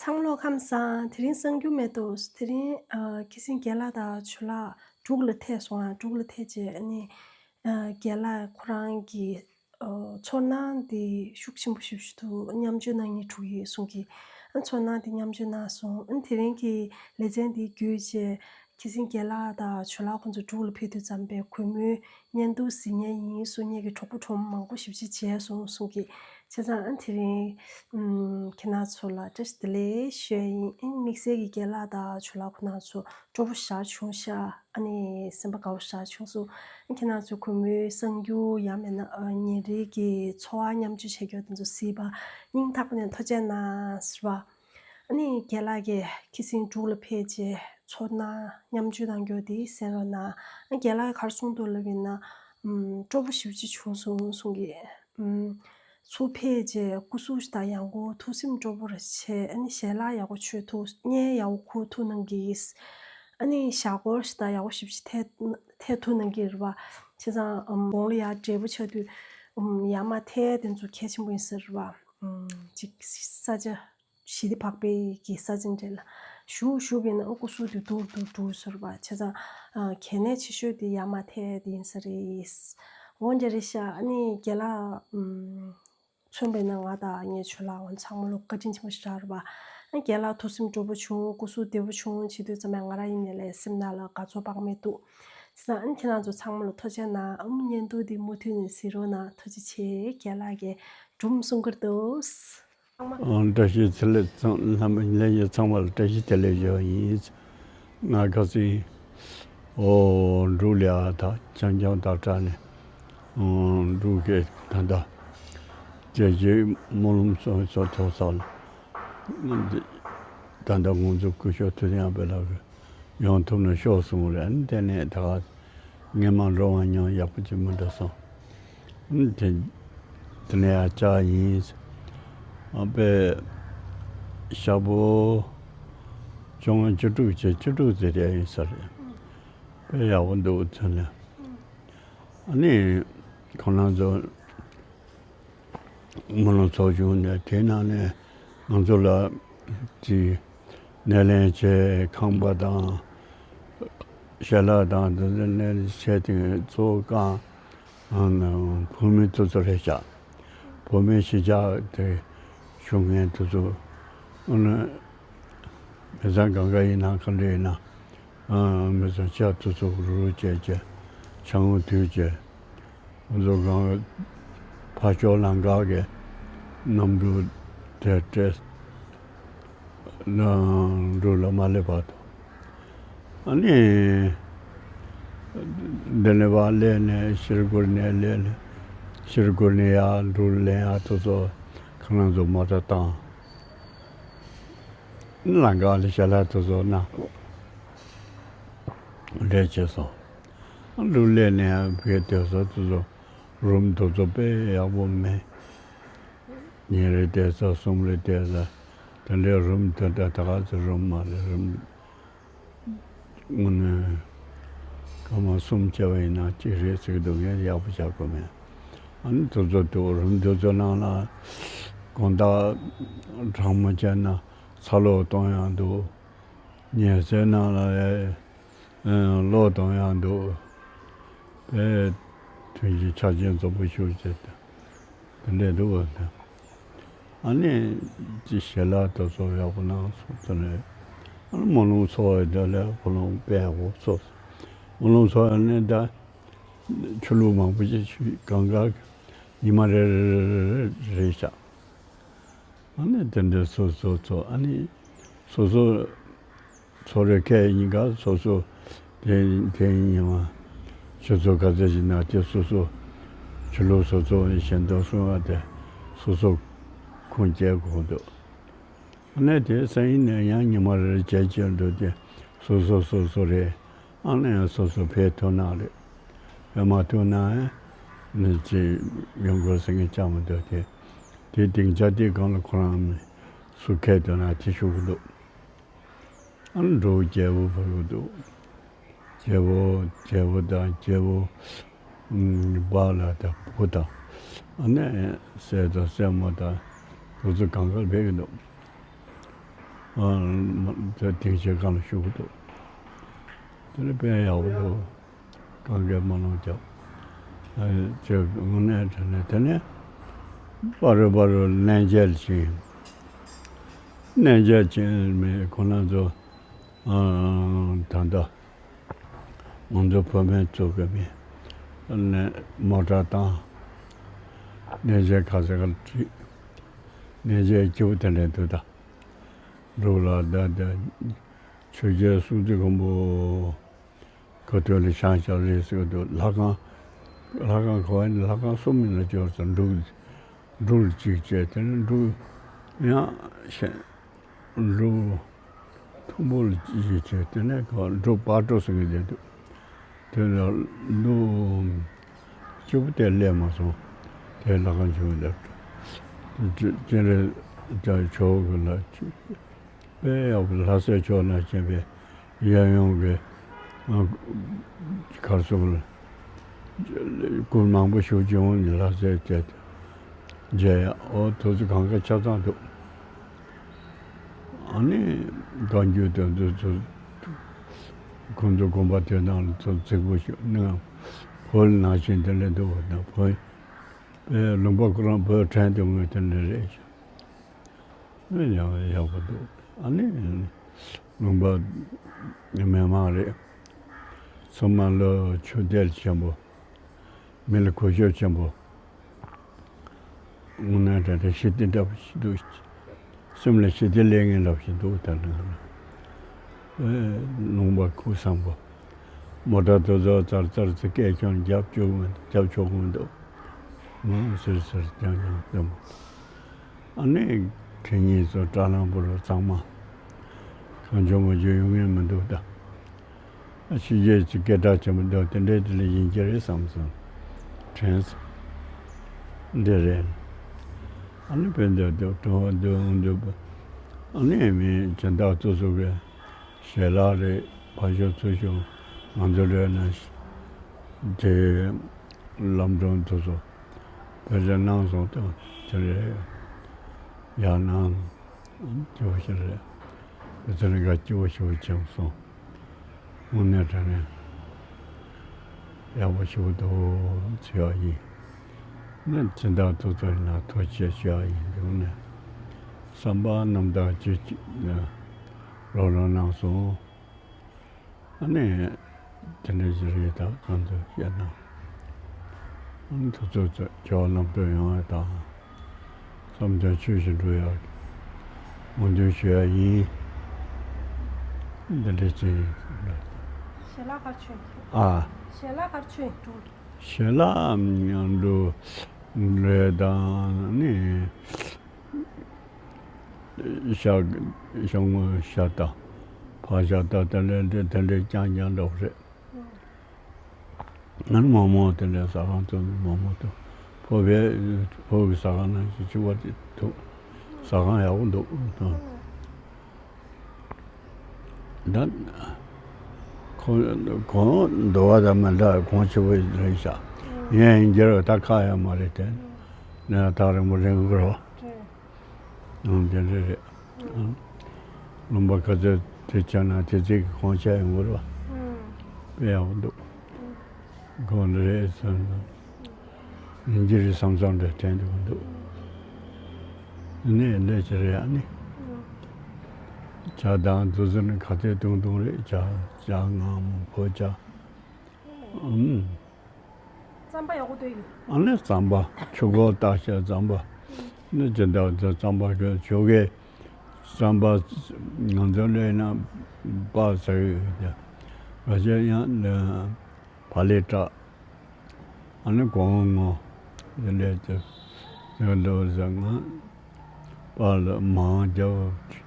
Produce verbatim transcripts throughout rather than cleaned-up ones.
ཚང་མ་ལོ་ཁམས་བཟང་། དེ་རིང་གསར་འགྱུར་མེད་འདུག་དེ་རིང་ཨ་ཁི་སིང་རྒན་ལགས་དང་ཇོ་ལགས་འབྲུག་ལ་ཐད་སོང་ཨ། འབྲུག་ལ་ཐད་རྗེས་ཨ་ནི་ཨ་རྒན་ལགས་ཁོ་རང་གི་ཨ་ཚོར་སྣང་དེ་ཤུགས་ཆེན་པོ་ཞིག་ཞུ་འདུག་མཉམ་སྤྱོད་གནང་མཁན་དྲུག་ཡོད་གསུང་གི། ཨ་ཚོར་སྣང་དེ་མཉམ་སྤྱོད་གནང་སོང་། ཨ་དེ་རིང་གི་ལེ་ཚན་དེ་བརྒྱུད་རྗེས་ཁི་སིང་རྒན་ལགས་དང་ཇོ་ལགས་ཁོང་ཚོ་འབྲུག་ལ་ཕེབས་དུས་ཙམ་པས་གུས་མོའི་བརྙན་ཐུང་གཟིགས་མཁན་ཡིན་གསུང་མཁན་གྱི་གྲོགས་པོ་གྲོགས་མོ་མང་པོ་ཞེ་པོ་ཅིག་མཇལ་སོང་གསུང་གི། བྱས་ཙང་ཨ་དེ་རིང་ཨམ་ཁྱེད་རང་ཚོ་ལ་བཀྲ་ཤིས་བདེ་ལེགས་ཞུ་ཡ་ཡིན། ཨ་དམིགས་བསལ་གྱི་རྒན་ལགས་དང་ཇོ་ལགས་ཁོང་རྣམ་ཚོ་སྤྲོ་པོ་ཞེ་དྲག་བྱུང་ཤག་ཨ་ནི་སེམས་པ་དགའ་པོ་ཞེ་དྲག་བྱུང་སོང་། ཨ་ཁྱེད་རྣམ་ཚོ་གུས་མོའི་གསར་འགྱུར་ཡང་མིན་ན་ཨ་ཉིན་རེ་གི་འཚོ་བ་མཉམ་སྤྱོད་བྱེད་རྒྱུ་དེ་ཚོ་གཟིགས་པ་སྙིང་ཐག་པ་ནས་ཐུགས་རྗེ་གནང་ཟེར་བ། ཨ་ནི་རྒན་ལགས་ཀྱིས་ཁི་སིང་འབྲུག་ལ་ཕེབས་རྗེས་ཚོར་སྣང་མཉམ་སྤྱོད་གནང་རྒྱུ་དེ་གསན་རོགས་གནང་། ཨ་རྒན་ལགས་ག་རེ་གསུངས་འདུག་ལབ་ཡིན་ན། ཨམ་སྤྲོ་པོ་ཞེ་པོ་ཅིག་བྱུང་སོང་གསུང་གི། ཨམ་ཚུར་ཕེབས་རྗེས་སྐུ་གཟུགས་དང་ཡང་སྐུ་ཐུགས་སེམས་སྤྲོ་པོ་རེ་བྱས། ཨ་ནི་ཞལ་ལག་ཡག་པོ་མཆོད་ཐུབ། བརྙན་ཡག་པོ་ཁུར་ཐུབ་གནང་གི། ཨ་ནི་ཞྭ་སྒོར་ཞིག་དང་ཡག་པོ་ཞེ་པོ་ཅིག་ཐེབས་ཐེབས་ཐུབ་གནང་གི་རེད་པ། བྱས་ཙང་ཨམ་དགུང་ལོ་ཡར་བགྲེས་པོ་ཆགས་དུས་ཨམ་ཡར་མར་ཐལ་དེ་ཚོ་གལ་ཆེན་པོ་ཡིན་ས་རེད་པ། ཨམ་ཅིག་ས་ཆ་ཞི་བདེ་བག་ཕེབས་ཀྱི་ས་ཆ་འདྲ་ལ་བཞུགས་བཞུགས་པ་ཡིན་ན་སྐུ་གཟུགས་དེ་སྡུག་རུ་སྡུག་རུ་འགྲོ་ས་རེད་པ། བྱས་ཙང་ཨ་གལ་གནད་ཆེ་ཤོས་དེ་ཡར་མར་ཐལ་དེ་ཡིན་ས་རེད། འོ་འདྲ་རེད་ཤག་ཨ་ནི་རྒན་ལགས་ཨམ་མཚོན་པ་ཡིན་ན་ང་དང་ངའི་ཇོ་ལགས་འོ་ཚང་མ་ལོ་བཀའ་དྲིན་ཆེན་པོ་ཞེ་དྲག་རེད་པ། ཨ་རྒན་ལགས་ཐུགས་སེམས་སྤྲོ་པོ་བྱུང་། སྐུ་གཟུགས་བདེ་པོ་བྱུང་བྱེད་དུས་ཙམ་པ་ང་རང་ཡིན་ནའི་ལས་སེམས་ནང་ལ་དགའ་ཚོར་དཔག་མེད་འདུག་བྱས་ཙང་ཨ་ནི་ཁྱེད་རང་ཚོ་ཚང་མ་ལ་ཐུགས་རྗེ་གནང་། ཨམ་བརྙན་ཐུང་འདི་མུ་མཐུད་ནས་གཟིགས་རོགས་གནང་། ཐུགས་རྗེ་ཆེ། རྒན་ལགས་ཀྱིས་སྒྲུང་གསུང་གི་འདུག་ཨང་། བཀྲ་ཤིས་བདེ་ལེགས་ཚང་། ལྷན་རྒྱས་ཚང་མ་ལ་བཀྲ་ཤིས་བདེ་ལེགས་ཞུ་བ་ཡིན། ང་ཁ་སང་ཨོ་འབྲུག་ལ་ཡ་ད་ཆང་ཆང་དར་དྲག་ནས་ཨོ་འབྲུག་གི་ད་ལྟ་རྒྱལ་སྤྱིའི་སྨོན་ལམ་ཚོགས་ཚོགས་ཚོགས་ས་ལ་ད་ལྟ་ང་ཚོ་སྐུ་ཞབས་ཐུབ་བསྟན་དབང་པོ་ལགས་ཀྱིས་ཡོང་ཐུབ་ན་ཤོག་གསུངས་རེད། དེ་ནས་ད་ག་སྔས་མ་འགྲོ་བ་མྱོང་ཡག་པོ་ཅིག་མི་འདུག་སོང་། དེ་དེ་ནས་ཡར་བཅར་ཡིན། ཨ་དཔེ་ཞག་པོ་བཅོ་ལྔ་བཅུ་དྲུག་བྱས་བཅུ་དྲུག་ཙམ་རེད་ཡིན་ས་རེད། དཔེ་ཡག་པོ་འདུག་དེ་ནས་ཨ་ནི་ཁོང་རྣམ་ཚོ་སྨོན་ལམ་ཚོགས་བྱུང་ནས་དེའི་ནང་ནས་ང་ཚོ་ལ་ཅིག་སྣེ་ལེན་བྱས། ཁང་པ་དང་ཞལ་ལག་དང་དེ་ཚོ་སྣེ་ལེན་བྱས། དེ་གཙོ་བོ་བཀའ་བོད་མི་དེ་ཚོ་རེད་ཤག་བོད་མི་གཞིས་ཆགས་དེ་བཞུགས་མཁན་དེ་ཚོ། ཨ་ནི་མི་ཚང་གང་ག་ཡིན་ན་ག་འདྲ་ཡིན་ན། ཨ་མི་ཚང་ཕྱག་ཏུ་ཚུགས་རུ་རུ་བྱས་བྱས། ཕྱག་དངུལ་དུས་བྱས། ང་ཚོ་གང་ཕར་ཕྱོགས་ལམ་ཁ་གི་གནམ་གྲུ་དེ་སྤྲད་ནང་འགྲོ་ལ་མ་སླེབས་བར་དུ། ཨ་ནི་འདི་ནས་ཕར་སླེབས་ནས་ཤར་སྒོར་ནས་སླེབས་ནས་ཤར་སྒོར་ནས་ཡར་འགྲོ་ལེན་ཡག་དེ་ཚོ་ཁོང་རྣམ་ཚོ་མོ་ཊ་བཏང་། ལམ་ཁ་ལ་ཞལ་ལག་དེ་ཚོ་གནང་རེ་བྱས་སོང་། ལུག་ལས་ནས་བུད་དེ་ཚོ་དེ་ཚོ་རུམ་དེ་ཚོ་དཔེ་ཡག་པོ་མེད། ཉིན་རེ་བསྡད་ས་གསུམ་རེ་བསྡད་ས་དེ་འདྲའི་རུམ་དེ་འདྲ་ད་ག་ཚོད་རུམ་མ་རེད། རུམ་དངོས་གནས་སྐར་མ་གསུམ་བྱས་པ་ཡིན་ན་གཅིག་རེད་ཟེར་གྱི་འདུག་ངས་ཡག་པོ་བྱ་དགོས་མེད། ཨ་ནི་དེ་ཚོ་འདུག་རུམ་དེ་ཚོ་ནང་ལ་དགོང་དག་གྲང་མོ་བྱས་ན་ཚ་གློག་གཏོང་ཡག་འདུག་ཉལ་སའི་ནང་ལ་ཨེ་གློག་གཏོང་ཡག་འདུག་དཔེ་ཐུན་གྱི་ཆ་རྐྱེན་འཛོམས་པོ་ཞིག་བྱས་ཏེ་དེ་འདྲས་འདུག་བ། ཨ་ནི་ཅི་ཞལ་ལག་དེ་ཚོ་ཡག་པོ་གནང་སོང་། དེ་ནས་ཨ་ནི་སྨོན་ལམ་ཚོགས་པའི་དེ་ལས་སྨོན་ལམ་དཔེ་ཡག་པོ་ཚོགས་སོང་། སྨོན་ལམ་ཚོགས་ཡག་ནི་ད་ཆོས་ལུགས་མང་པོ་ཅིག་གང་ག་ཉི་མ་རེ་རེ་རེ་རེ་རེད་ཤག་ཨ་ནི་དེ་འདྲའི་སོ་སོ་ཚོ་ཨ་ནི་སོ་སོ་ཚོ་རེ་ཁས་ཉིན་ག་སོ་སོ་དེ་དེ་ཉི་མ་ཆུ་ཚོད་ག་ཚོད་ཞིག་ན་དེ་སོ་སོ་ཆུ་ལུག་སོ་སོ་ཞལ་འདོན་གསུང་བ་དེ་སོ་སོ་ཁུངས་སྐྱེལ་དགོས་འདུག་ཨ་ནི་དེ་སང་ཉིན་ནས་ཡང་ཉི་མ་རེ་རེ་བྱས་བྱས་འགྲོ་དེ་སོ་སོ་སོ་སོ་རེད། ཨ་ནི་སོ་སོ་ཕེབས་ཐུབ་ན་རེད། ཕེབས་མ་ཐུབ་ན་ནི་ཅི་ཡོང་དགོས་ཟེར་མཁན་ཅང་མི་འདུག་དེ་དེ་སྡིངས་ཆ་དེ་སྒང་ལ་ཁོ་རང་ནི་སུ་ཁས་འདོན་ན་དེ་ཞུ་གི་འདུག་ཨ་ནི་འབྲུག་རྒྱལ་པོ་བབས་ཀྱི་འདུག་རྒྱལ་པོ་རྒྱལ་པོ་དང་རྒྱལ་པོ་ཨུམ་པཱ་ལགས་དང་བུ་དང་ཨ་ནི་སྲས་དང་སྲས་མོ་དང་དེ་ཚོ་གང་ག་ཕེབས་ཀྱི་འདུག་ཨ་དེ་དེང་ཆེན་གང་ལ་ཞུ་གི་འདུག་དེ་ནི་དཔེ་ཡག་པོ་འདུག་གང་གའི་མ་ལོང་རྒྱབ། ཨ་ཅེ་དངོས་གནས་དྲན་ནས་དེ་ནས་པ་རུ་པ་རུ་གནས་མཇལ་ཕྱིན། གནས་མཇལ་ཕྱིན་མི་ཁོ་ན་ཚོ་ཨ་ད་ལྟ་ང་ཚོ་བོད་སྨན་བཙུགས་དགོས་མིན་ནས་མོ་ཊ་བཏང་། གནས་མཇལ་ཁ་ཟས་ཁ་ཁྲིད། གནས་མཇལ་སྐྱིད་པོ་དེ་འདྲ་འདུག་ད་འབྲུག་ལ་ད་ད་ཆོས་རྒྱལ་སྲོང་བཙན་སྒམ་པོ་ག་དུས་ལ་ཤང་ཤང་རེད་ཟེར་གི་འདུག་ལྷ་ཁང་། ལྷ་ཁང་ག་བ་ཡིན་ལྷ་ཁང་གསུམ་ཡིན་ན་འབྱོར་ཙང་འབྲུག་འབྲུག་ལ་གཅིག་བྱས་དེ་ནས་འབྲུག་ཡང་ཤེས། འབྲུག་ཐུམ་བུ་ལ་ཅིག་བྱས་དེ་ནས་ག་འབྲུག་བག་དྲོ་ཟེར་གི་བསྡད་འདུག་དེ་ལ་ལུ་སྐྱིད་པོ་དེ་སླེབས་མ་སོང་། དེ་ལྷ་ཁང་ཆུང་བའི་ལ་སྤྱན་རས་ཀྱང་ཇོ་བོ་གི་ལ་དཔེ་ཡག་པོ་ལྷ་སའི་ཕྱོགས་ན་བྱས་པའི་གཡས་གཡོན་གྱི་གར་སོགས་ལ་སྐུ་མང་པོ་ཞུགས་ཀྱི་འོང་ནས་ལྷ་སའི་བྱས་ཏེ་མཇལ་ཡ། ཨོ་དུས་ཚོད་གང་ག་ཆ་ཚང་འདུག་ཨ་ནི་བཀའ་འགྱུར་དེ་ཚོ་ཚོ་ཁོང་ཚོ་དགོན་པ་དེ་ནང་ལ་ཚོ་རྫིག་པོ་ཞིག་ནང་བོད་ནང་བཞིན་དེ་འདྲ་འདུག་བ་དང་བོད་པའི་ལུང་པ་ཁོ་རང་བོད་ཕྲན་དུ་ངོས་དེ་འདྲ་རེད་ཤག་ཨ་ནི་ཡག་ཡག་པོ་འདུག་ཨ་ནི་ལུང་པ་མི་མང་རེད། ཚང་མ་ལོ་ཆུ་དལ་ཆེན་པོ། མི་ལ་གུས་ཞབས་ཆེན་པོ། དངོས་གནས་དྲང་གནས་ཞི་བདེ་འདྲ་པོ་ཞིག་འདུག་སེམས་ལ་ཞི་བདེ་སླེབས་མཁན་འདྲ་པོ་ཞིག་འདུག་ད་ནི་ཨེ་ལུང་པ་ཁུག་བཟང་པོ། མོ་ཊ་དེ་ཚོ་ཙར་ཙར་ཙི་སྐད་ཆང་རྒྱབ་བཅུག་མི་རྒྱབ་ཆོག་གི་མི་འདུག་མང་ཟེར་ཟེར་རྐྱང་རྐྱང་བཏང་། ཨ་ནི་དེ་གཉིས་ཚོ་བཀྲ་ལམ་བུ་རུ་གཙང་མ། གང་བྱུང་མ་བྱུང་ཡོང་མཁན་མི་འདུག་ད། ཕྱི་རྒྱལ་གྱི་སྐད་གྲགས་ཆེན་པོ་འདུག་དེ་འདྲའི་དེ་ལས་ཡིན་གྱི་རེད་བསམ་སོང་། དྲན་སོང་། འདི་རེད། ཨ་ནི་བོད་འདིར་འདུག་གྲོང་བ་འདུག་འོང་འདུག་ཨ་ནི་མི་སྦྱིན་བདག་ཚོ་ཚོ་གི་ཞལ་ལག་རེད། ཕར་ཞོག་ཚུར་ཞོག་ང་ཚོ་ལོས་ན་དེ་ལམ་སྒྲོན་དེ་ཚོ་བེད་སྤྱོད་གནང་སོང་དང་དེ་རེད། ཡར་གནང་། སྐྱིད་པོ་ཞིག་རེད། དེ་ཚོ་ནི་ག་སྐྱིད་པོ་ཞིག་བྱུང་སོང་། དངོས་གནས་དྲང་གནས་ཡག་པོ་ཞིག་འདུག་ཟེར་བ་ཡིན། ནི་སྦྱིན་བདག་ཐུགས་ཚོད་ན་ཐུགས་རྗེ་ཆེ་ཞུ་བ་ཡིན། དེ་ནི་བསམ་པ་རྣམ་དག་ཅིག་ཅིག་ནི་རོགས་རམ་གནང་སོང་། ཨ་ནི་དེ་འདྲ་ཞིག་རེད། ད་གང་ཚོད་བཤད་ན་ཨ་ནི་ཐུགས་ཚོད་ཚོད་ཁྱེད་རྣམ་དོན་ཡོང་བ་དང་། བསམ་དོན་ཆོས་བཞིན་འགྲུབ་ཡག་སྨོན་འདུན་ཞུ་ཡག་ཡིན། འདི་འདྲ་ཅིག་ཞལ་ལག་ག་རེ་མཆོད། ཨ། ཞལ་ལག་ག་རེ་མཆོད་འགྲོ། ཞལ་ལག་མཉམ་དུ་རེད་དང་ནི། ཤ་ཤ་ངོ་ཤ་དང་ཕག་ཤ་དང་དེ་འདྲ་དེ་འདྲ་རྐྱང་རྐྱང་འདྲ་པོ་རེད། ང་ནི་མོག་མོག་དེ་འདྲའི་ཟ་ཁང་བཙུགས་ནས་མོག་མོག་དང་། བོད་པའི་བོད་ཀྱི་ཟ་ཁང་ནང་བཞིན་ཕྱུ་པ་དེ་འདུག་ཟ་ཁང་ཡག་པོ་འདུག་ད་ཁོ་གོང་འདུ་བ་དང་མི་འདྲ། གོང་ཆེ་བོ་རེད་ཤག་ཡིན་ཡང་འགྱུར་བ་ད་ཁག་ཡང་མ་རེད་དེ། ནས་ཐག་རིང་པོ་རིང་དགོས་རེད་བ། ཨང་། དེ་འདྲ་རེད། ཨང་། ལུང་པ་ག་ཚོད་དེ་བྱས་ན་དེ་ཚོད་ཀྱི་གོང་ཆེ་ཡོང་གི་རེད་བ། དཔེ་ཡག་པོ་འདུག་དགོས་ནི་རེད་བསམ་སོང་། ཡིན་གྱི་རེད་བསམ་བསམ་འདྲ་དྲན་འདུག་འདུག་ནས་ལས་ཀྱི་རེད། ཨ་ནི་ཇ་དང་དེ་ཚོ་ནི་ག་ཚོད་བཏུང་བཏུང་རེད། ཇ་ཇ་མངར་མོ་བོད་ཇ། ཨུམ། རྩམ་པ་ཡག་པོ་འདུག་ཨ་ནི་རྩམ་པ་ཆུ་ཁོལ་བཏགས་བྱས་རྩམ་པ་ནི་ཇི་འདྲ་རྩམ་པ་གི་ཇོ་གའི་རྩམ་པ་ང་ཚོ་ལས་ན་པ་ཟེར་ཡོད་དེ། ང་ཚོ་ཡང་ནི་བག་ལེབ་བཀྲ། ཨ་ནི་གོང་ངོ་འདི་འདྲས་ཀྱི་ཡོད་འདུག་ཟེར། ང་པ་ལ་མང་རྒྱབ།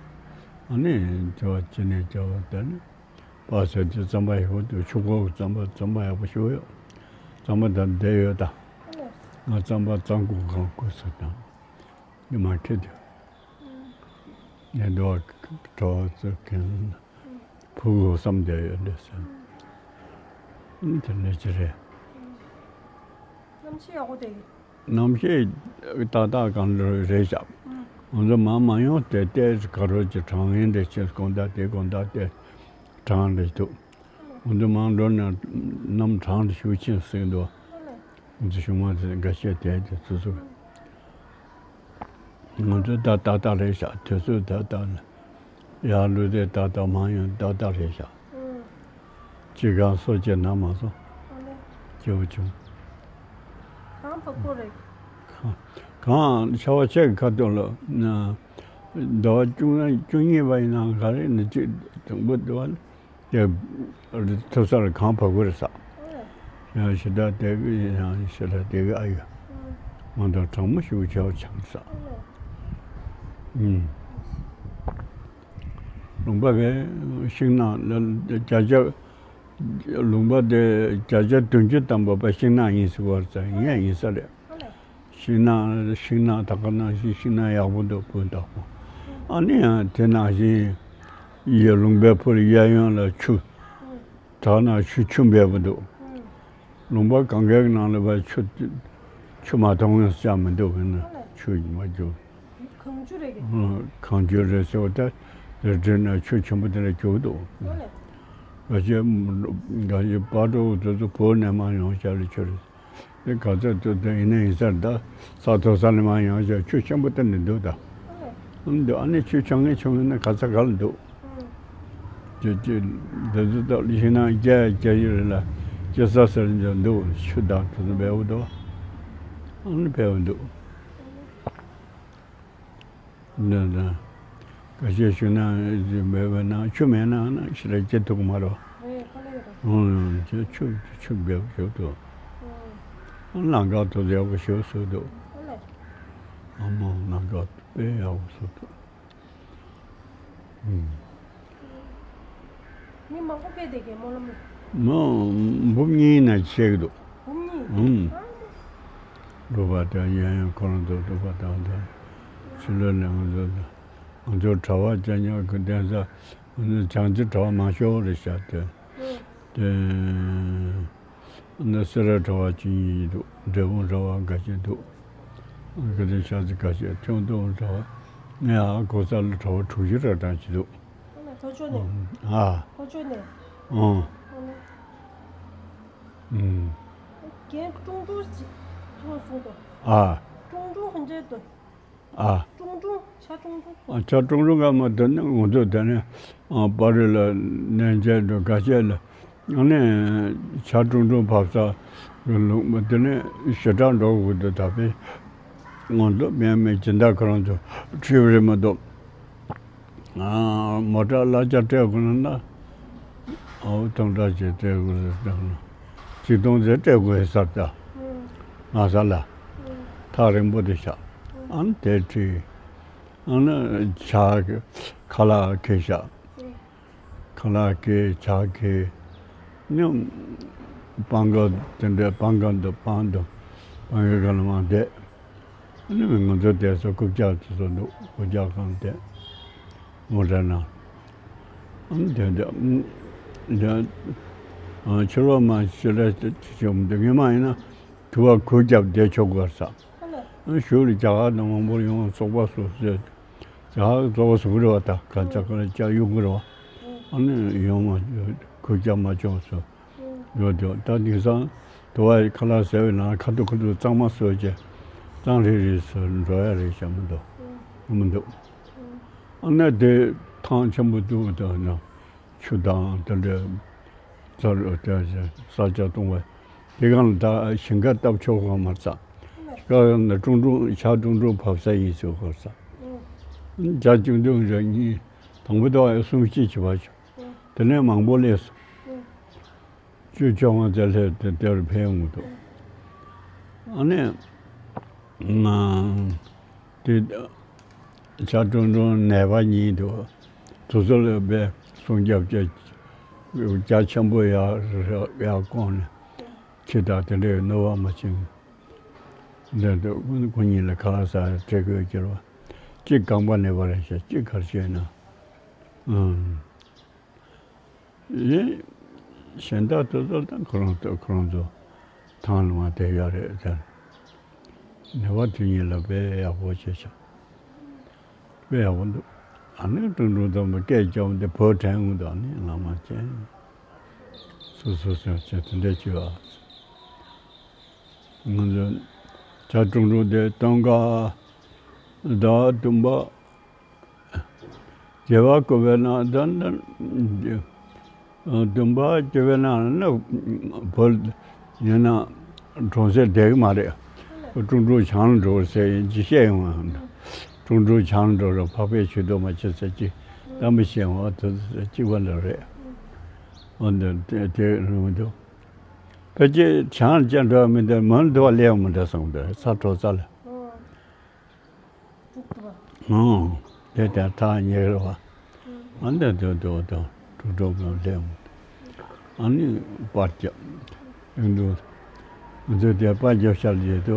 ཨ་ནི་ཇོ་ཅི་ནས་ཇོ་དེ་ནི། པ་ཟེར་དུས་རྩམ་པ་ཡག་པོ་འདུག་ཆུ་ཁོལ་གྱི་རྩམ་པ་རྩམ་པ་ཡག་པོ་ཞིག་ཡོད། རྩམ་པ་དང་བསྡད་ཡོད་ད། ང་རྩམ་པ་རྩམ་ཁུག་གང་བསྐོལ་ས་དང་། ཉི་མ་ཁྲིད་དུ། ངས་འདུག་བ་གྲོགས་ཚོ་གིན་ཕུ་གུ་བསམ་བསྡད་ཡོད་འདུག་ཟེར། དེ་འདྲ་ཅི་རེད། གནམ་གཤིས་ཡག་པོ་དེ། གནམ་གཤིས་ཏག་ཏག་གང་འདྲ་རེད་ཤག་ང་ཚོ་མ་མ་ཡོང་དེ་ལྟས་ག་རོ་ཅིག་གྲང་ངན་འདྲ་ཆེ་དགོང་དག་དེ་དགོང་དག་དེ་གྲང་རེ་འདུག་ང་ཚོ་མང་འགྲོ་ན་གནམ་གྲང་དུ་ཞུ་ཆེན་ཟིན་འདུག་ང་ཚོ་གཞུང་མང་དེ་འགའ་ཤས་དེ་དེ་ཚོ་ཚོ། ང་ཚོ་ད་ཏག་ཏག་རེད་ཤག་དུས་ཚོད་ད་ལྟ་ནི་ཡར་ལུས་དེ་ཏག་ཏག་མང་ཡོང་ཏག་ཏག་རེད་ཤག་ཅི་གང་སོ་བཅད་ན་མ་སོང་། སྐྱེ་བོ་བྱུང་། གང་བ་ཀོ་རེད། གང་ཆ་བ་ཆེ་གི་ཁ་ཐུག་ལ་ཟླ་བ་བཅུ་བཅུ་གཉིས་པ་ཡིན་ན་ག་རེ་ནི་ཅིག་དང་པོ་དུ་བ་ལ་དེ་ཐུབ་ས་ལ་གང་བ་ཀོ་རེད་ས། ཡང་ཞེ་དྲག་དེ་གི་ཡང་ཞེ་དྲག་དེ་གི་ཨ་ཡོད། མ་དང་གྲང་མོ་ཞིག་བྱ་བ་ཆགས་ས། ལུང་པ་བས་ཤིང་ནགས་ལ་བརྒྱ་ཆ། ལུང་པ་དེ་བརྒྱ་ཆ་བདུན་ཅུ་ཐམ་པ་པ་ཤིང་ནགས་ཡིན་ཟེར་བར་ཙམ་ཡིན་ཡིན་ས་རེད། ཤིང་ནགས་ཤིང་ནགས་ད་ག་ནང་བཞིན་ཤིང་ནགས་ཡག་པོ་འདུག་སྤུས་དག་པོ། ཨ་ནི་ཡང་དེ་ནང་བཞིན་ཡ་ལུང་པའི་ཕུ་ལ་གཡས་གཡོན་ལ་ཆུ། ད་ནང་ཆུ་ཆུ་འབེལ་པོ་འདུག་ལུང་པ་གང་གའི་ནང་ལ་བ་ཆུ་ཆུ་མ་མཐོང་ཡང་བྱ་མི་འདུག་ན་ཆུ་མ་རྒྱུག་གངས་ཆུ་རེད་གི། གངས་ཆུ་རེད་ཟེར་བ་ད་དེ་འདྲ་ན་ཆུ་ཆེན་པོ་དེ་ལ་རྒྱུག་འདུག་ཨོ་ལེ། ག་ཅེ་ག་ཅེ་པ་ཏྲོ་དེ་ཚོ་བོད་ནས་མ་ཡོང་བྱ་ལ་ཆུ་རེད། དེ་ག་ཚོད་དུ་དེ་ཡིན་ན་ཡིན་སར་ད་ས་མཐོ་ས་ནས་མ་ཡོང་བྱ་ཆུ་ཆེན་པོ་དེ་ནས་འདུག་ད་ཨོ་ལེ། འདུག་ཨ་ནི་ཆུ་ཆུང་ངེ་ཆུང་ངེ་ན་ག་ཚ་ག་ལ་འདུག་ཅེ་ཅེ་འདི་ཚོ་ད་ལི་ཤིང་ནགས་རྒྱ་རྒྱ་ཡོད་རེད་ལ་ཅེ་ས་ཟེར་འཇོག་འདུག་ཆུ་དང་དེ་ཚོ་འབེལ་བོ་འདུག་ཨ་ནི་འབེལ་བོ་འདུག་འདི་འདི་ག་ཤེད་ཞུ་ན་འབེལ་བོ་ན་ཆུ་མེད་ན་ན་ཤི་ར་སྐྱེ་ཐུབ་མ་རོ། ཨོ་ཆུ་ཆུ་ཆུ་འབེལ་བོ་ཞུ་འདུག་ལམ་ཁ་དུ་ཡག་པོ་ཞུ་སུ་འདུག་ཨ་མ་ལམ་ཁ་དཔེ་ཡག་པོ་སུ་འདུག་མི་མང་པོ་ཕེབས་བསྡད་ཀྱི་སྨོན་ལམ། མོ་འབུམ་གཉིས་ན་ཆེ་གི་འདུག་འབུམ་གཉིས། ཨུམ། སྒྲུབ་པ་དང་གཡས་གཡོན་ཁོ་རང་ཚོ་སྒྲུབ་པ་དང་དང་། ཕྱི་ལོགས་ནས་ང་ཚོ་ང་ཚོ་གྲྭ་བ་ཅན་ཉག་གི་གདན་ས་ང་ཚོ་བྱང་ཆུབ་གྲྭ་བ་མང་ཤོས་རེད་ཤག་དེ། དེ། ཨ་ནི་སེ་ར་གྲྭ་བ་གཅིག་གཉིས་འདུག་འབྲས་སྤུངས་གྲྭ་བ་འགའ་ཤས་འདུག་ཨ་ནི་ག་དེ་ཤ་ཚ་འགའ་ཤས་ཁྱུང་སྟོང་གྲྭ་བ་ངས་ཨ་གོ་ས་ལ་གྲྭ་བ་དྲུག་ཅུ་རེ་གྲངས་ཅིག་འདུག་ཨ་ནི་ལྷོ་ཕྱོགས་ནས། ཨ། ལྷོ་ཕྱོགས་ནས། ཨང་། ཨ་ནི། ཨུམ། རྒན་ཀྲུང་ཀྲུང་ཅིག་ཐོན་སོང་དོ། ཨ། ཀྲུང་ཀྲུང་ཧན་ཅེ་དོ། ཨ། ཀྲུང་ཀྲུང་ཆ་ཀྲུང་ཀྲུང་། ཨ་ཆ་ཀྲུང་ཀྲུང་ག་མ་དོན་ནི་ང་ཚོ་དེ་ནས་ཨ་པ་རི་ལ་ནན་ཅན་དུ་ག་ཅེ་ལ་ཨ་ནི་ཆ་ཀྲུང་ཀྲུང་བབས་ས་གི་ལུང་མ་དེ་ནས་ཞེ་དྲག་འགྲོ་དགོས་འདུག་ད་དཔེ་ང་ཚོ་མེད་མེད་སྦྱིན་བདག་ཁོ་རང་ཚོ་ཁྲིད་རེད་མ་གཏོགས། མོ་ཊ་གླ་ཆ་སྤྲད་དགོས་ན་ན། ཨའུ་སྟོང་ཕྲག་ཅིག་སྤྲད་དགོས་རེད་ད། ཆིག་སྟོང་ཙམ་སྤྲད་དགོས་ཟེར་ད། ང་ས་ལ། ཐག་རིང་པོ་དེ་བཞག་ཨ་ནི་དེ་ཁྲིད། ཨ་ནི་ཇ་ཁ་ལག་ཁེ་བཞག་ཁ་ལག་ཁེ་ཇ་ཁེ། ནི་སྤང་ག་དེ་འདྲའི་སྤང་ག་འདུག་སྤང་འདུག་སྤང་གི་ག་ལ་མ་བསྡད། ཨ་ནི་ང་ཚོ་བསྡད་ས་རྐུབ་བཀྱག་དེ་ཚོ་འདུག་རྐུབ་བཀྱག་གང་བསྡད། མོ་ཊ་ནང་། ཨ་ནི་དེ་འདྲ་དེ་ཕྱི་ལོགས་མ་ཕྱི་ལ་ཅི་བྱུང་འདུག་ངས་མ་ཡིན་ན་དུ་བ་གུར་རྒྱབ་བསྡད་ཆོག་གི་རེད་ས། ཨ་ནི་ཞོར་ལ་རྒྱ་གར་ནང་མང་པོ་ཡོང་བ་ཚོགས་པ་སོ་སོས་རྒྱ་གར་ཚོགས་པ་བཟོ་གི་རེད་བ། ད་ག་ཅག་ག་ལ་ཅག་གཡུག་གི་རེད་བ། ཨ་ནི་ཡོང་བ་གུར་རྒྱབ་མ་ཆོག་སོ། ཡོད་ཡོད། ད་དེང་སང་དུ་བ་ཁ་ལག་ཟ་བའི་ནང་ཁ་ཐུག་ཁ་ཐུག་གཙང་མ་བཟོས་བྱས་གཙང་རིལ་རིལ་བཟོས་འགྲོ་ཡ་རེད་ཤག་མི་འདུག་མི་འདུག་ཨ་ནི་དེ་ཐང་ཆེན་པོ་འདུག་ད་ན་ཆུ་དང་དེ་འདྲའི་རྩྭ་རུ་དེ་ས་ཆ་སྟོང་པ་དེ་གང་ལ་ད་ཞིང་ཁ་བཏབ་ཆོག་གི་མ་རེད་ས། ཀ་ན་ཀྲུང་ཀྲུང་ཇ་ཀྲུང་ཀྲུང་བབས་ས་ཡིན་ཟེར་གོ་ས། ཇ་ཀྲུང་ཀྲུང་རེ་གཉིས་དང་པོ་དེ་བ་གསུམ་བཞི་བྱས་པ་བྱུང་། དེ་ནས་མང་པོ་སླེབས་སོང་། བཅུ་བཅོ་ལྔ་ཙམ་སླེབས་ཏེ་དེར་ཕེབས་ཡོང་གི་འདུག་ཨ་ནི་ང་དེ་ཇ་ཀྲུང་ཀྲུང་ནད་པ་གཉིས་འདུག་དེ་ཚོ་ལ་དཔེ་སྲུང་སྐྱོབ་བྱས་རྒྱ་ཆེན་པོ་ཡར་ཡར་བསྐོངས་ནས་ཁྱི་དང་དེ་འདྲའི་གནོད་པ་མ་བྱིན། འདི་འདུག་ཁོ་གཉིས་ལ་ཁ་ལག་ཟ་ཡ་སྤྲད་དགོས་ཀྱི་རེད་བ། གཅིག་རྐང་པ་ནད་པ་རེད་ཤག་གཅིག་ག་རེ་བྱས་ན། ཨང་། ཡིན། གཞན་དག་དེ་ཚོ་དང་ཁོ་རང་ཚོ་ཁོ་རང་ཚོ་ཐང་ལ་མ་བསྡད་ཡོད་རེད་དེ། ནད་པ་དེ་གཉིས་ལ་དཔེ་ཡག་པོ་བྱས་ཤག་དཔེ་ཡག་པོ་འདུག་ཨ་ནི་ཀྲུང་ཀྲུང་ཚང་མ་སྐད་རྒྱབ་དེ་བོད་དྲན་འོང་དང་ནི་ལམ་མ་ཅན། སོ་སོ་སོ་ཅན་དེ་འདྲ་བྱོས་ཨ། ང་ཚོ་བྱ་ཀྲུང་ཀྲུང་དེ་སྟོན་ཀ་ཟླ་བ་བདུན་པ། རྒྱལ་བ་ཀུ་བེ་ན་དང་བདུན་པ་རྒྱལ་བའི་ནང་ན་བོད་ཡིན་ན་གྲོང་གསེབ་བསྡད་ཀྱི་མ་རེད། ཀྲུང་ཀྲུང་བྱང་འགྲོ་ཟེར་ཡིན་ཅི་བཤད་ཡོང་ང་། ཀྲུང་ཀྲུང་བྱང་འགྲོ་ར་འཕགས་པའི་ཆོས་སྡོམ་མ་བྱེད་ཟེར་ཅི་གཏམ་དཔེ་བཤད་ཡོང་བ་དེ་གཅིག་པ་འདྲ་རེད། འོ་འདི་དེ་དེ་རུང་འདུག་ཕལ་ཆེར་བྱང་ཅན་འགྲོ་བ་མི་འདུག་མོན་དུ་བ་ལེགས་མི་འདྲ་སོང་འདུག་ས་འཕྲོ་ས་ལ། འགྲུག་ཏུ་བ། ཨང་། དེ་དེར་ཐག་ཉེ་རེད་བ། ཨ་འདི་དུ་དུ་དུ་དུ་འགྲོ་མི་ལེགས་མི་འདུག་ཨ་ནི་པར་རྒྱབ་ཡོང་འདུག་ང་ཚོས་དེ་པར་རྒྱབ་ཤར་རྗེས་དུ་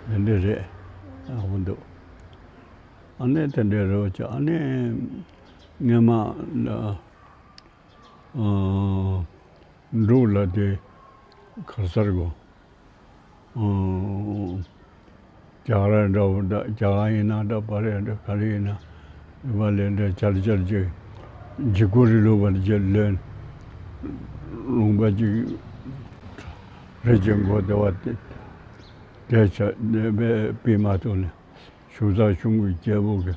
འདི་འདྲ་རེད། ཨ་འོ་འདུག་ཨ་ནི་དེ་འདྲ་རེད་བ་ཅི་ཨ་ནི་སྔོན་མ་ལ། འབྲུག་ལ་དེ་གར་སར་གོ། རྒྱ་གར་འདྲ་བོ་འདྲ་རྒྱ་གར་ཡིན་ན་འདྲ་པར་ཡིན་འདྲ་ག་རེ་ཡིན་ན་ཡོད་པ་ལས་འདྲ་ཅར་ཅར་ཅིག་འཇིགས་སྐུལ་རིང་ལུགས་པར་རྒྱལ་ལོན་ལུང་པ་ཅིག་རེ་ཅན་གོ་བདེ་བ་དེ་དེ་ཆ་དེ་པའི་པི་མ་ཐུག་ནས་ཞུ་ཚགས་ཆུང་གི་རྒྱལ་པོ་གི་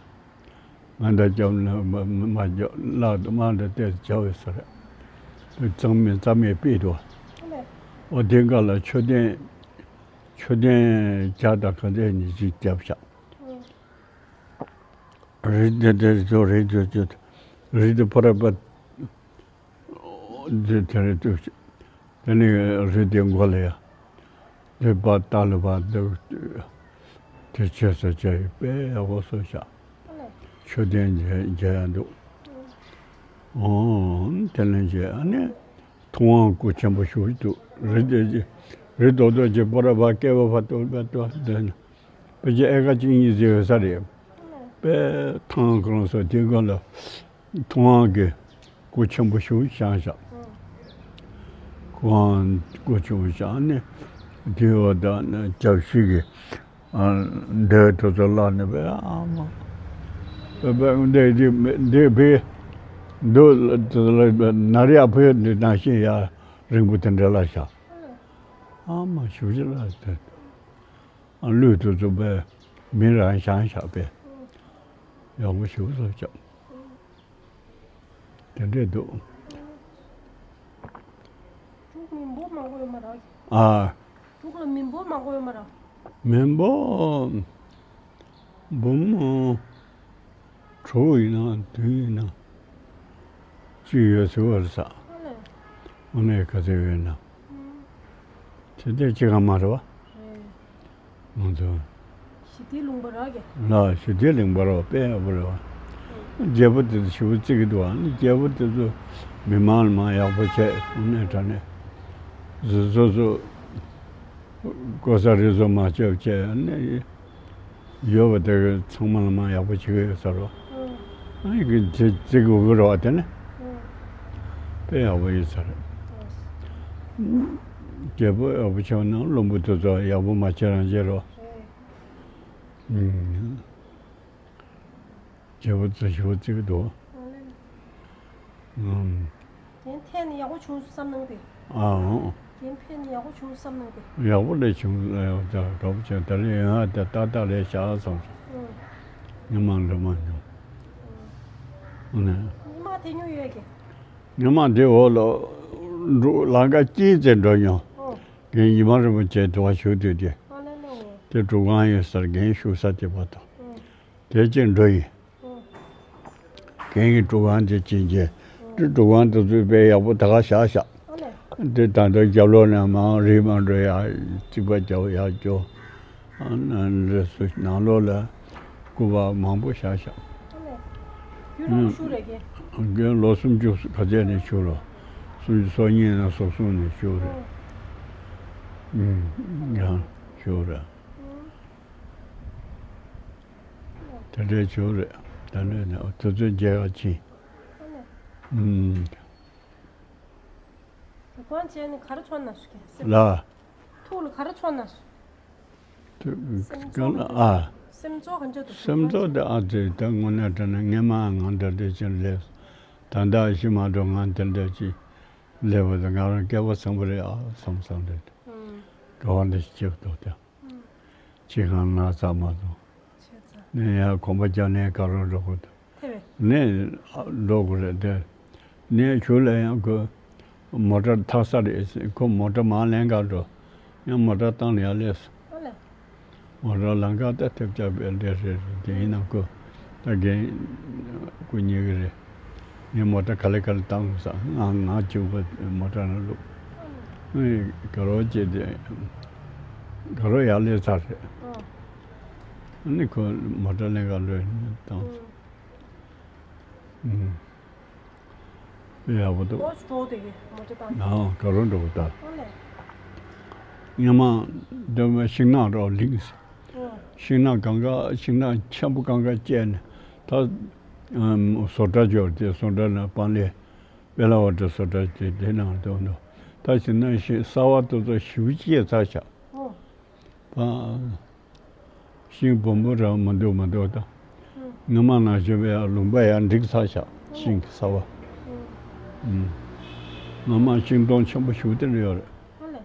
ང་འདྲ་རྒྱབ་ན་མ་མ་རྒྱབ་ལག་ཏུ་མ་འདྲ་ཏེ་བྱ་བའི་སར། རྩང་མེད་རྩ་མེད་པེ་ཏོ། ཨོ་དེ་འགའ་ལ་མཆོད་རྟེན་མཆོད་རྟེན་བྱ་དང་ག་འདྲ་ནི་ཅིག་རྒྱབ་བཞག་རི་དེ་དེ་ཚོ་རི་དེ་ཚོ་རི་དེ་ཕོ་ར་པ། འདི་དེ་རེད་འདུག་དེ་ནི་རི་དེ་མགོ་ལ་ཡ། དེ་བ་ལྟ་ལ་བ་འདུག་དེ་ཆེ་ས་ཆེ་ཡི་དཔེ་ཡག་པོ་བཟོ་ཤག་མཆོད་རྟེན་མཇལ་མཇལ་ཡ་འདུག་ཨོ་དེ་ལན་བྱས་ཨ་ནི་མཐོང་བ་སྐུ་ཆེན་པོ་ཞུ་འདུག་རི་དེ་རི་རྡོག་རྡོག་ཅིག་པོ་ར་བ་སྐལ་བ་བ་ཏོ་བ་ཏོ་དེ་ནི། པེ་ཅི་ཨེ་ཀ་གཅིག་གཉིས་ཟེར་ཡོད་ས་རེད། པེ་ཐང་ཁོ་རང་ཚོ་དེ་ག་ལ་ཐང་གི་སྐུ་ཆེན་པོ་ཞིག་བཞེངས་ཤག་ཁོང་སྐུ་ཆེན་པོ་བཞེངས་ནས་དེ་འོ་ད་ནི་རྒྱབ་ཤིག་གི་འདས་དུ་ཚོ་བླ་ནས་པེ་ཨ་མ་པེ་པེ་འདས་དེ་འདས་པེ་འདུ་ནར་ཡ་ཕུ་འདི་ནང་བཞིན་ཡ་རིང་པོ་དེ་འདྲ་ལ་ཤག་ཨ་མ་ཞུ་ཞིག་ལ་དེ། ཨ་ལུས་དུ་འཛུམ་པས་མི་རང་བཞེངས་བཞག་པས་ཡག་པོ་ཞིག་བཟོ་བྱ། དེ་འདྲས་འདུག་འབྲུག་མི་འབོར་མང་པོ་ཡོད་མ་རེད། ཨ། འབྲུག་ལ་མི་འབོར་མང་པོ་ཡོད་མ་རེད། མི་འབོར་འབུམ་དྲུག་ཡིན་ན་བདུན་ཡིན་ན་གཅིག་ཡོད་ཟེར་བ་རེད་ས། ཨ་ལས། དངོས་གནས་ག་ཚོད་ཡོད་ན། ཨུམ། དེ་འདྲ་གཅིག་ག་མ་རེད་བ། རེད། ང་ཚོ། ཞི་བདེའི་ལུང་པ་རག་གི། ལ་ཞི་བདེའི་ལུང་པ་རག་དཔེ་ཡག་པོ་རེད་བ། ཨུམ། རྒྱལ་པོ་དེ་ཚོ་ཞི་བོ་བརྩི་གི་འདུག་བ། རྒྱལ་པོ་དེ་ཚོ་མི་མང་ལ་མ་ཡག་པོ་བྱས་དངོས་གནས་དྲང་གནས། བཟོ་བཟོ་བཟོ། གོ་ས་རེ་བཟོ་མ་བྱས་བྱས་ནས། ཡོད་པ་དེ་ག་ཚང་མ་ལ་མ་ཡག་པོ་བྱེད་ཀྱི་ཡོད་ས་རེད། ཨ་ཡི་གི་བྱེད་བྱེད་དགོས་ཀྱི་རེད་བ་དེ་ནི། དཔེ་ཡག་པོ་ཡོད་ས་རེད། རྒྱལ་པོ་ཡག་པོ་བྱས་པ་ན་བློན་པོ་དེ་ཚོ་ཡག་པོ་མ་བྱེད་རང་བྱེད་རོགས། རྒྱལ་པོ་ཚོ་ཞུ་བ་བརྩི་གི་འདུག་ཨང་། རྒན་ཕེབས་ནས་ཡག་པོ་བྱུང་བསམ་གནང་སྟེ། ཨང་། རྒན་ཕེབས་ནས་ཡག་པོ་བྱུང་བསམ་གནང་སྟེ། ཡག་པོ་ལས་བྱུང་ཡག་པོ་བྱུང་ད་ལས་ཡང་ད་ཏག་ཏག་ལས་བྱ་སོང་། ཉི་མ་འགྲོ་མ་མྱོང་། ཨང་། ཉི་མ་དེ་ཉོ་ཡོད་ཀྱི། ཉི་མ་དེ་འོག་ལ་འགྲོ་ལམ་ཁ་དཀྱིལ་ཙེ་འགྲོ་མྱོང་། ཨང་། རྒན་ཉི་མ་རིན་པོ་ཆེ་དུ་བ་བཞུགས་དུས་དེ། ཨ་ལེ་ལེ། དེ་གྲུབ་ཁང་ཡོད་སར་རྒན་བཞུགས་ས་དེ་བར་དུ། ཨང་། དེ་ཅིག་འགྲོ་ཡིན། གན་གྱི་གྲུ་ཁང་དེ་ཅན་གྱི་གྲུ་ཁང་དེ་ཚོའི་དཔེ་ཡག་པོ་ད་ག་བཞག་བཞག་དེ་ད་ལྟ་རྒྱབ་ལོགས་ནས་མང་རིགས་མང་འགྲོ་ཡག་རྩིག་པ་རྒྱབ་ཡག་སྐྱོ། ནང་ལོགས་ལ་སྐུ་པར་མང་པོ་བཞག་བཞག་རྒན་ལོ་སུམ་ཅུ་ག་ཚད་ནས་བཞུགས་རོགས། སུམ་ཅུ་སོ་གཉིས་ནས་སོ་གསུམ་ནས་བཞུགས་རེད། ཡང་བཞུགས་རེད། དེ་འདྲའི་བྱུང་རེད། ད་ནས་ནས་དུས་ཚོད་མཇལ་ཡག་ཕྱིན། ཨུམ། དུ་ཁང་བྱས་ནས་ག་རེ་ཚོར་ན་སུ་ཀན་སེམས། ལ། ཐུགས་ལ་ག་རེ་ཚོར་ན་སུ། ཐུགས་སེམས་ཀ་ལ་ཚོར་ཨ། སེམས་ཚོར་ག་འདྲ་འདུག་སེམས་ཚོར་དེ་ཨ་ཙི་ད་དངོས་གནས་དྲན་ན་སྔན་མ་ང་འདྲ་འདྲ་ཅིག་སླེབས། ད་ལྟ་ཤི་མ་འགྲོ་ང་དེ་འདྲ་ཅིག་སླེབས་པ་དེ་ང་རང་སྐལ་བ་བཟང་པོ་རེད་ཨ་བསམ་བསམ་རེད། འགྲོ་བ་འདི་ཤི་ཆེབ་ཏོ་དེ། ཅི་གང་ན་ཚ་མ་སོང་། ནས་ཡང་གོམ་པ་རྒྱག་ནས་ག་རོ་འགྲོ་དགོས་འདུག་ནས་འགྲོ་དགོས་རེད་དེ། ནས་གཞུག་ལ་ཡང་ཁོ་མོ་ཊ་འཐག་ས་རེད་ཟེར། ཁོ་མོ་ཊ་མར་ལེན་ག་འགྲོ། ཡང་མོ་ཊ་བཏང་ནས་ཡར་སླེབས་སོང་། མོ་ཊ་ལམ་ཁ་ད་ཐེབས་ཆག་པའི་འདྲ་རེད་རེད། དེ་ཡིན་ན་ཁོ་ད་རྒན་སྐུ་ཉེ་གི་རེད། ངས་མོ་ཊ་ག་ལེ་ག་ལེ་བཏང་ས་ང་ང་གཅིག་པ་མོ་ཊ་ནང་བླུགས། ཨེ་དགའ་རོགས་བྱས་ཏེ་དགའ་རོགས་ཡར་སླེབས་ཚར་རེད། ཨ་ནི་ཁོ་མོ་ཊ་ལེན་ག་འགྲོ་ཡིན་བཏང་སོང་། ཨུམ། ཡག་པོ་འདུག་ཨོ་སྤྲོ་དེ་གི་མོ་ཊ་བཏང་། ཨ་ག་རོ་འགྲོ་གི་ད། ཨོ་ལེ། སྔོན་མ་འདི་མ་ཤིང་ནགས་རོ་ལིང་། ཨོ། ཤིང་ནགས་གང་ག་ཤིང་ནགས་ཆེན་པོ་གང་ག་བཅད་ནས་ད་ཨམ་བཟོ་གྲྭ་འབྱོར་ཏེ་བཟོ་གྲྭ་ནས་པང་ལེ་པེ་ལ་བ་ཏྲ་བཟོ་གྲྭ་དེ་དེ་ནང་དུ་འདུག་ད་ཕྱིན་ན་ཤིང་གསར་བ་དེ་ཚོ་ཞིབ་བཅད་ཚར་བཞག་ཨོ། པ། ཤིང་སྦོམ་པོ་རང་མི་འདུག་མི་འདུག་ད། ཨང་། སྔོན་མ་ནང་བཞིན་པའི་ལུང་པ་ཡང་འགྲིག་ཚར་བཞག་ཨང་། ཤིང་གི་ས་བ། ཨང་། ཨང་། སྔོན་མ་ཤིང་སྡོང་ཆེན་པོ་ཞིག་དེ་འདྲ་ཡོད་རེད། ཨ་ལས།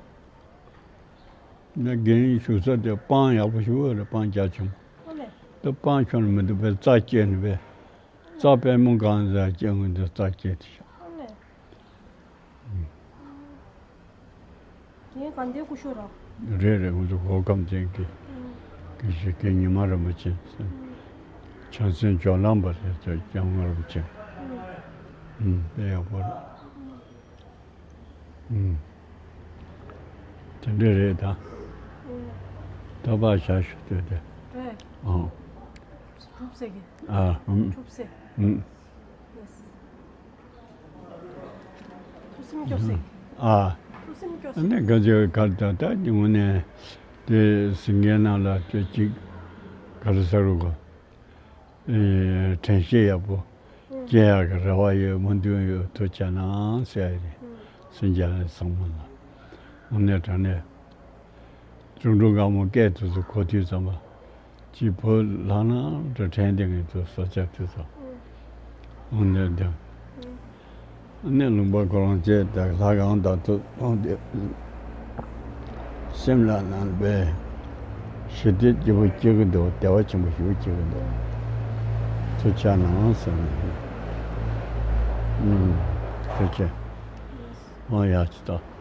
ང་རྒན་བཞུགས་ས་དེ་སྤང་ཡག་པོ་ཞིག་ཡོད་རེད། སྤང་རྒྱ་ཆེན་པོ། ཨ་ལས། ད་སྤང་ཁྱོན་ནས་མི་འདུག་པས་རྩྭ་སྐྱེས་ནས་པས། རྩྭ་པད་མོ་གང་ཟག་སྐྱེ་དངོས་འདི་རྩྭ་སྐྱེས་དེ་ཤག་ཨ་ལས། དེ་ག་འདྲའི་སྐུ་ཞབས་ར། རེད་རེད། ང་ཚོ་གོ་སྐབས་ཅན་གྱི་ཨུམ། དགེ་བཤེས་རྒན་ཉི་མ་རིན་པོ་ཆེ། ཨུམ། བྱང་སེམས་སྦྱོར་ལམ་པ་རེད། ཅོ་སྐྱབས་མགོན་རིན་པོ་ཆེ། ཨུམ། དཔེ་ཡག་པོ་རེད། ཨུམ། དེ་འདྲ་རེད་ད། ཨུམ། ད་བག་ཞ་ཞུ་ལྟོས་ཏེ། རེད། ཨང་། གྲུབ་ཟེར་གི། ཨ། ཨུམ། གྲུབ་ཟེར། ཨུམ། ཡེས། ཐུགས་སེམས་སྐྱོ་ཟེར། ཨ། ཐུགས་སེམས་སྐྱོ་ཟེར། ཨ་ནི་ག་ཚོད་གར་ད་ད་དངོས་གནས་དེ་ཟིན་མཁན་ནང་ལ་དེ་གཅིག་ག་རེ་ཟེར་རུ་གོ། ཨེ་དྲན་ཤེས་ཡག་པོ་ཨུ། སྐྱེ་ཡག་གི་རེ་བ་ཡོད་སྨོན་འདུན་ཡོད་ཐུགས་ཆ་ནང་ཟེར་ཡ་རེད། ཨུ། སེམས་རྒྱ་ནས་བཟང་མོ་ལ་དངོས་གནས་དྲང་གནས། ཅུང་ཀྲུང་དཀར་མོ་སྐད་དུ་སུ་གོ་དུས་ཙམ་པ། ཅི་བུ་ལྷག་ན་འགྲོ་ཕྲན་དེ་ངས་ཚོ་ས་ཆ་དུས་ཙམ། འོང་ནས་དེ། ནས་ལུང་པ་ཁོ་རང་བཅས་དང་ལྷ་ཁང་དང་ཐུག་ཐོང་དེ། སེམས་ལ་ནང་པའི་ཞི་བདེ་སྐྱིད་པོ་སྐྱེ་གི་འདུག་བདེ་བ་ཆེན་པོ་ཞིག་སྐྱེ་གི་འདུག་ཐུགས་ཆ་ནང་སེམས་ནས། ཐུགས་ཆེ། ཨོ་ཡ་ཅི་ད།